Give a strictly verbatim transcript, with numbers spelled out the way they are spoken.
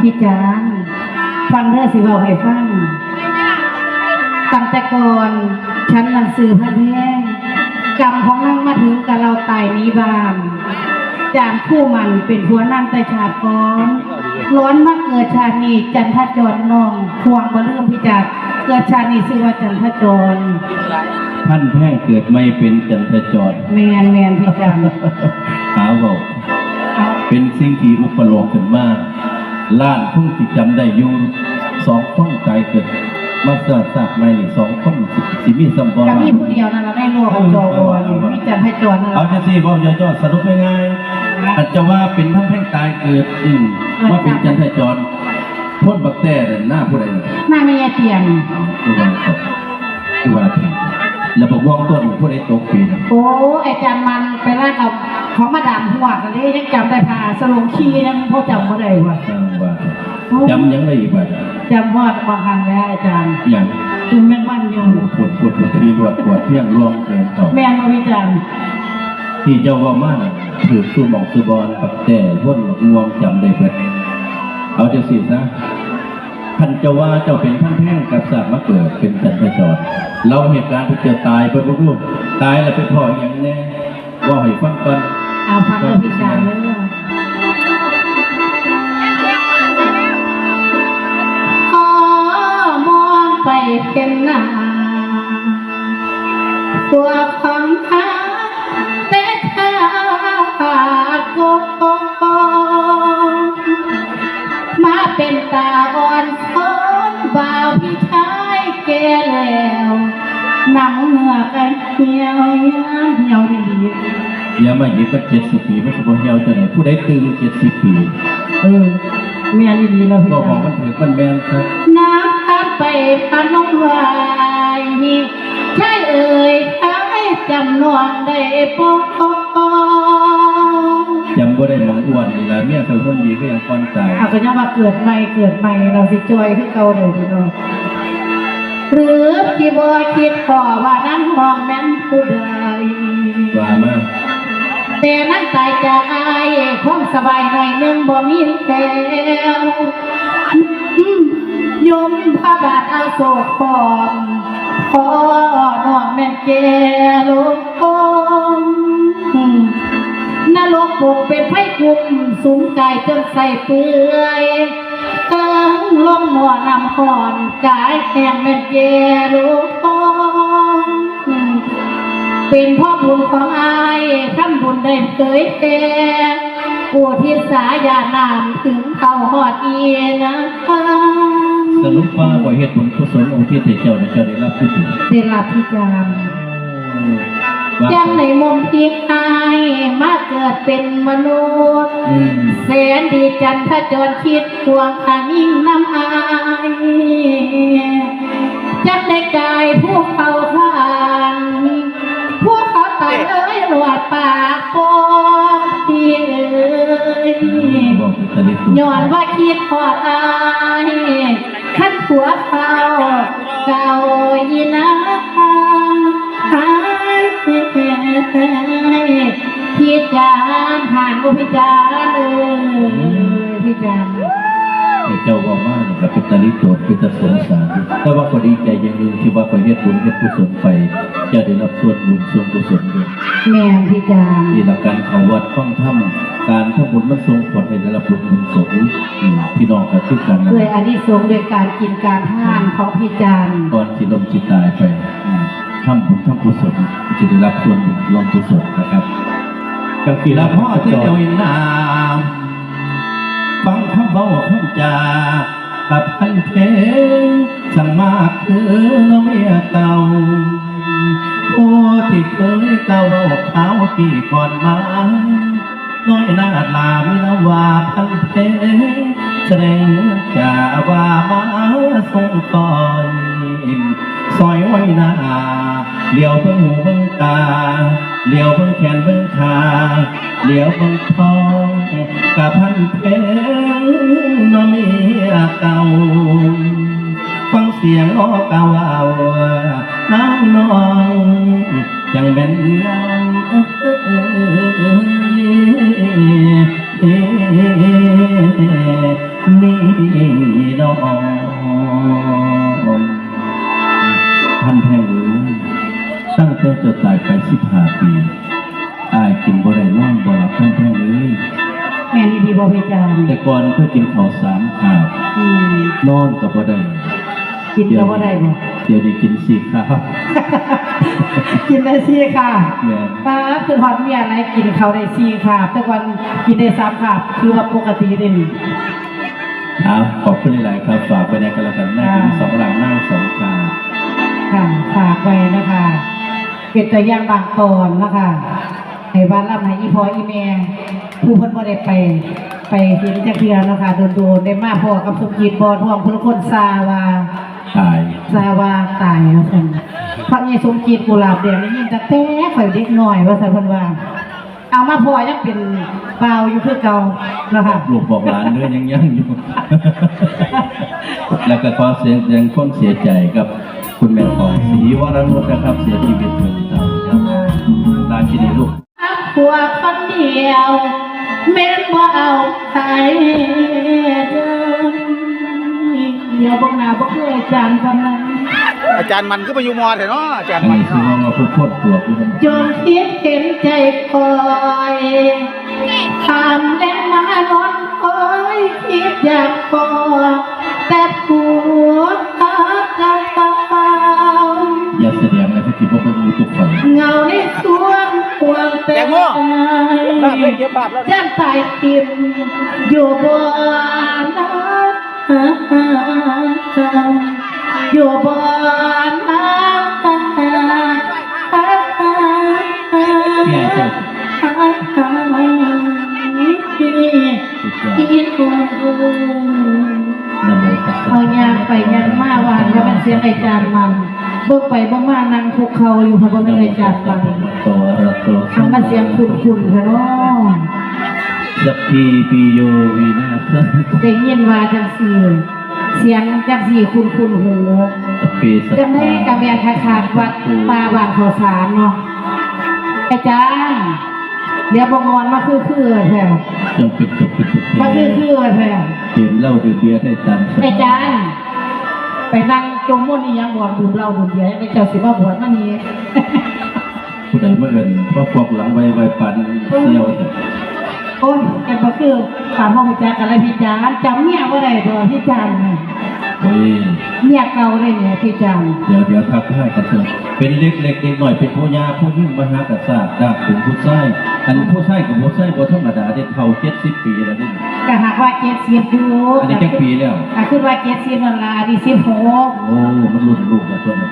พี่จาน ฟังเด้อสิเว้าให้ฟัง ตั้งแต่ก่อนฉันนั้นชื่อพันแพง กรรมของนางมาถึงกับเราตายหนีบ้าน จานคู่มันเป็นผัวนางแต่ชาติก่อน ร้อนมาเกิดชาตินี้จันทจรน้องพวงบ่ลืมพี่จาน เกิดชาตินี้ชื่อว่าจันทจร พันแพงเกิดใหม่เป็นจันทจร แม่นแม่นพี่จาน หาเว้า เป็นสิ่งที่อุปโลกน์ขึ้นมา ล้านคงสิจำได้อยู่ สองคนตายเกิดมาชาติใหม่นี่ สองคนสิสิมีซ้ำบ่ ก็ ล้าน มีผู้เดียวนั่นละในโลกจอวอนมีจันทจรนั่น เอา ละ จังซี่เว้าย่อๆ สรุปง่ายๆ อาจจะว่าเป็นพันแพงตายเกิด อืม ว่าเป็นจันทจร พ่นบักแต้นั่นหน้าผู้ใดน่ะ หน้าแม่ยายเตียง คือว่าครับคือว่าครับแล้วบอกว่องต้นผู้ใดตกปีนะ โอ้ยอาจารย์มันไปลากเอาของมาดามหัวกันเลยยังจำได้พาสลงขี้ยังพ่อจำบ่ได้ว่ะ สร้างว่าจำยังได้อีกบ่ จำว่าบางครั้งแล้วอาจารย์ อย่าง คุณแม่บ้านอยู่ ปวดปวดปวดที่รวดปวดเพียงร่วงเกินต่อ แม่นบ่พี่จารย์ ที่เจ้าเว้ามาน่ะถือสู่หม่องสู่บอนปักแต่พ่นหมกม่วงจำได้เบิด เอาจังซี่ซะ คันเจ้าว่าเจ้าเป็นพันแพงกับสากมาเกิดเป็นจันทจร เราเหตุการณ์ที่เจ้าตายไปบ่รู้ ตายแล้วไปพ้ออีหยังแน่ เว้าให้ฟังก่อน เอาฟังเรื่องพี่จารย์เลย ขอมองไปเป็นหน้า ตัวของข้าแต่ข้าก็มาเป็นตาอ่อนซ้อนบ่าวพี่ชายแก่แล้ว หนังเหือกอันเหี่ยวเหี่ยวดี อย่ามาหยิบมาเจ็ดสิบปีมันสิบ่เหี่ยวจังได๋ ผู้ใดตื่นเจ็ดสิบปี เออ แม่นอีหลีเนาะพี่ ก็บอกมันถือมันแม่นครับ น้ำตาไปพนมไหวใช่เอ่ยใช่จำนองได้ปอง จำบ่ได้หม่องอ้วนนี่ล่ะ เมียข่อยคนดีก็ยังก่อนตาย เอาก็ยังว่าเกิดใหม่เกิดใหม่เราสิจอยคือเก่าเด้อพี่น้อง หรือที่บ่คิดพอว่านางห้องแม่นผู้ใด ว่ามา แต่นางตายจากอ้ายความสบายหน่อยหนึ่งบ่มีแล้วอืมยมพระบาทเอาโศกพร้อมขอน้องแม่นแก่ลง นรกปกเป็นไฟกลุ่มสุมกายจนใส่เปื่อยเอิงลงหม้อน้ำร้อนกายแห้งแม่นแก่ลง เป็นเพราะบุญของอ้ายทำบุญได้เผยแผ่อุทิศสายาน้ำถึงเท่าฮอดอีนะ สรุปว่าบ่เฮ็ดบุญกุศลอุทิศให้เจ้า แล้วเจ้าได้รับคือกัน ได้รับพี่จารย์ ว่า จังในมุมที่อายมาเกิดเป็นมนุษย์ อืม แสนดีจันทจรคิดควงขานิ่งน้ำอาย จังได้กายผู้เขาขานผู้เขาตายเอ้ยหลวดปากปองพี่เอ้ย บอกเป็นตะลิดตัว ย้อนว่าคิดฮอดอาย คันผัวเขาเก่าอีนางพี่จานห่างก็พี่จานเออพี่จาน ไอ้เจ้าเว้ามานี่ก็เป็นตะลิโตนเป็นตะสงสาร แต่ว่าก็ดีใจอย่างหนึ่งที่ว่าก็เฮ็ดบุญเฮ็ดกุศลไป จะได้รับส่วนบุญส่วนกุศลด้วย แม่นพี่จาน นี่ละการเข้าวัดฟังธรรม การทำบุญมันส่งผลให้ได้รับบุญบุญสมอืมพี่น้องก็คือกันนะ ด้วยอานิสงส์ด้วยการกินการทานของพี่จาน ก่อนสิล้มสิตายไปอืมทำบุญทำกุศลจะได้รับส่วนบุญร่วมกุศลนะครับ จังซี่ ละ ล่ะ พ่อที่เดียวอินนามฟังคำเว้าคำจากับพันเพลงสังมากคือน้องเมียเก่าผู้ที่เคยเก่าเว้าขาวปีก่อนมา น้อยนาดลามีนามว่าพันเพลงแสดงจาว่ามาส่งคอย ซอยอ้อยนา เหลียวเบิ่งหูเบิ่งตา เหลียวเบิ่งแขนเบิ่งขา เหลียวเบิ่งท้องกะพันเพลงน้อเมียเก่า ฟังเสียงอ้อกะเว้าน้ำนองจังแม่นเงา นี่ ไปสิบห้าปี อ้ายกินบ่ได้นอนบ่หลับทั้งแพงเอ้ย แม่นอีหลีบ่พี่จารย์ แต่ก่อนเคยกินข้าวสามคาบ อืม นอนก็บ่ได้ กินก็บ่ได้บ่ เดี๋ยวนี้กินสี่คาบ กินได้สี่คาบ แม่น ป๊าด คือฮอดเมียหลาย กินข้าวได้สี่คาบ แต่ก่อนกินได้สามคาบ ถือว่าปกติเด้นี่ ครับ ขอบคุณหลายๆครับ ฝากไว้ในกันแล้วกัน นายหญิง ค่ะ สองหลัง นางสองคาบ ค่ะ ฝากไว้นะคะ เป็นตัวอย่างบางตอนนะคะ ให้ว่าล่ำให้อีพ่ออีแม่ ผู้เพิ่นบ่ได้ไป ไปเห็นจักเทื่อเนาะค่ะ โดนๆ ได้มาพ้อกับสมจิตบ่ทอง ผู้ละคนซาว่า ตาย ซาว่าตายว่าซั่น พระเยซูสมจิตกุหลาบแดงได้ยินตั้งแต่ข่อยเด็กน้อยว่าซั่น เพิ่นว่า เอามาพ้อยังเป็นบ่าวอยู่คือเก่าเนาะค่ะ ลูกบอกหลานเด้อ ยัง ยังอยู่ แล้วก็ขอแสดงความเสียใจกับคุณแม่ของศรีวรนุชนะครับ เสียชีวิตเมื่อเช้าครับ ราชินีลูก ผัวคนเดียว แม่นบ่เอาใครเด้อ เดี๋ยวเบิ่งหน้าบ่คืออาจารย์ปานนั้น อาจารย์มันคือไปอยู่มอแท้เนาะ อาจารย์มัน อันนี้คือว่าผู้โคตรปวดอยู่ครับ จงคิดเห็นใจคอย ถามแลงมานอนคอย คิดอยากพอ แต่ผัวเจ้าเก่า อย่าแสดงเลย ถ้าคิดว่าเป็นมือตุกคน เหงาในสวนควงแต่ แตงโม ภาพเลย เก็บภาพแล้ว ย่านตายทิ่มอยู่บ่อน อยู่บ่อน เนี่ยเจ้า นะโมตัสสะ เอาย่างไปย่างมาว่า ว่ามันเสียงอาจารย์มัน เบิ่งไปเบิ่งมานั่งคุกเข่าอยู่ค่ะ บ่แม่นอาจารย์มัน โตอะระโต เอามาเสียงคุ้นๆค่ะเนาะ สัพพีติโยวินาศ ได้ยินว่าจังซี่ เสียงจังซี่คุ้นๆหู สัพพีสัตตา จังได๋กะแม่นคักๆ วัดป่าบ้านข้าวสารเนาะ อาจารย์ เดี๋ยวบ่ม่วนมาคือๆแท้ จังเป็นจังเป็นจังเป็น มาคือๆแท้ ดื่มเหล้าดื่มเบียร์ได้ตามสบาย อาจารย์ ไปนั่งจมม่วนอีหยังบ่ ดื่มเหล้าดื่มเบียร์ ยังไงเจ้าสิมาบวชมานี่ ผู้ใดมาเอิ้นว่าปอกหลังไวๆ ปานเสี่ยวเถอะ โอ้ย แต่บ่คือปานบ่รู้จักกันแล้วพี่จารย์ จำเมียบ่ได้ตัวพี่จารย์น่ะ โอ้ย เมียเก่าเลยเนี่ยพี่จารย์ เดี๋ยวๆ ทักทายกันเถอะ เป็นเล็กๆ เด็กน้อย เป็นผู้ย่าผู้ยิ่งมหากษัตริย์ ดากถึงผู้ชาย อันผู้ชายกับผู้ชายบ่ธรรมดาเด้ เฒ่าเจ็ดสิบปีแล้วเด้ ก็หากว่าเจ็ดสิบอยู่ อันนี้จักปีแล้ว ก็คือว่าเจ็ดสิบนั่นล่ะ อันนี้สิบหก โอ้ มันรุ่นลูกแล้วตัวนี้